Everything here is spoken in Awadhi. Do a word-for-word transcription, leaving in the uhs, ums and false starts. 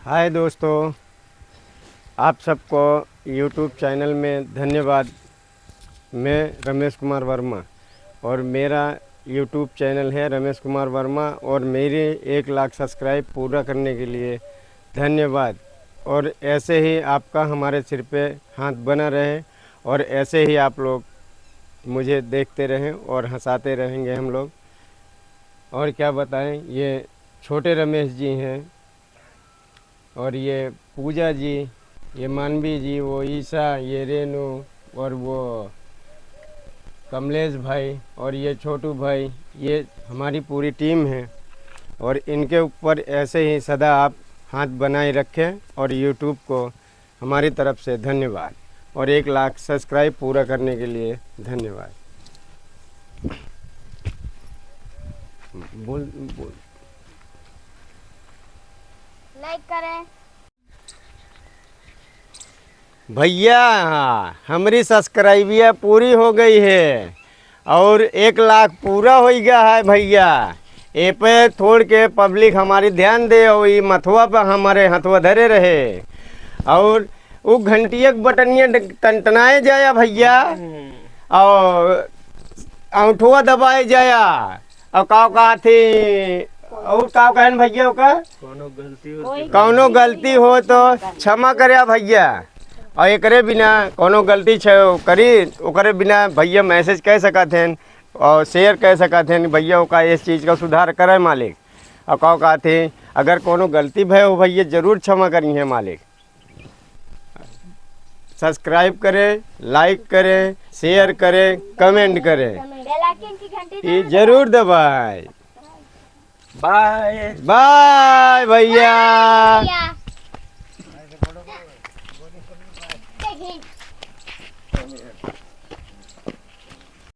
हाय दोस्तों, आप सबको YouTube चैनल में धन्यवाद। मैं रमेश कुमार वर्मा और मेरा YouTube चैनल है रमेश कुमार वर्मा, और मेरे एक लाख सब्सक्राइब पूरा करने के लिए धन्यवाद। और ऐसे ही आपका हमारे सिर पे हाथ बना रहे और ऐसे ही आप लोग मुझे देखते रहें और हंसाते रहेंगे हम लोग। और क्या बताएं, ये छोटे रमेश जी हैं, और ये पूजा जी, ये मानवी जी, वो ईशा, ये रेनू और वो कमलेश भाई और ये छोटू भाई, ये हमारी पूरी टीम है। और इनके ऊपर ऐसे ही सदा आप हाथ बनाए रखें और YouTube को हमारी तरफ से धन्यवाद और एक लाख सब्सक्राइब पूरा करने के लिए धन्यवाद। बोल, बोल। लाइक करें। भैया, हमरी सब्सक्राइबिया पूरी हो गई है और एक लाख पूरा हो गया है भैया। ए पे थोड़ के पब्लिक हमारी ध्यान दे और ये मथवा पर हमारे हथवा धरे रहे और वो घंटिया के बटनिया ड-, टनटनाए जाया भैया, और अंगठवा दबाए जाया। और का कहा थे, और का कहन भैया ओका? कौनो गलती हो कोई तो कौनो गलती हो तो क्षमा करे भैया। और एकरे बिना कौनो गलती छ-, करी, ओकरे बिना भैया मैसेज कह सकत हैं और शेयर कह सकत हैं, भैया ओका इस चीज़ का सुधार करे मालिक। और का कहते हैं, अगर कौनो गलती भय हो भैया, जरूर क्षमा करी है मालिक। सब्सक्राइब करें, लाइक करें, शेयर करें, कमेंट करें, बेल आइकन की घंटी ये जरूर जरूर दबाएं। दबाएं। बाय। बाय भैया। भैया।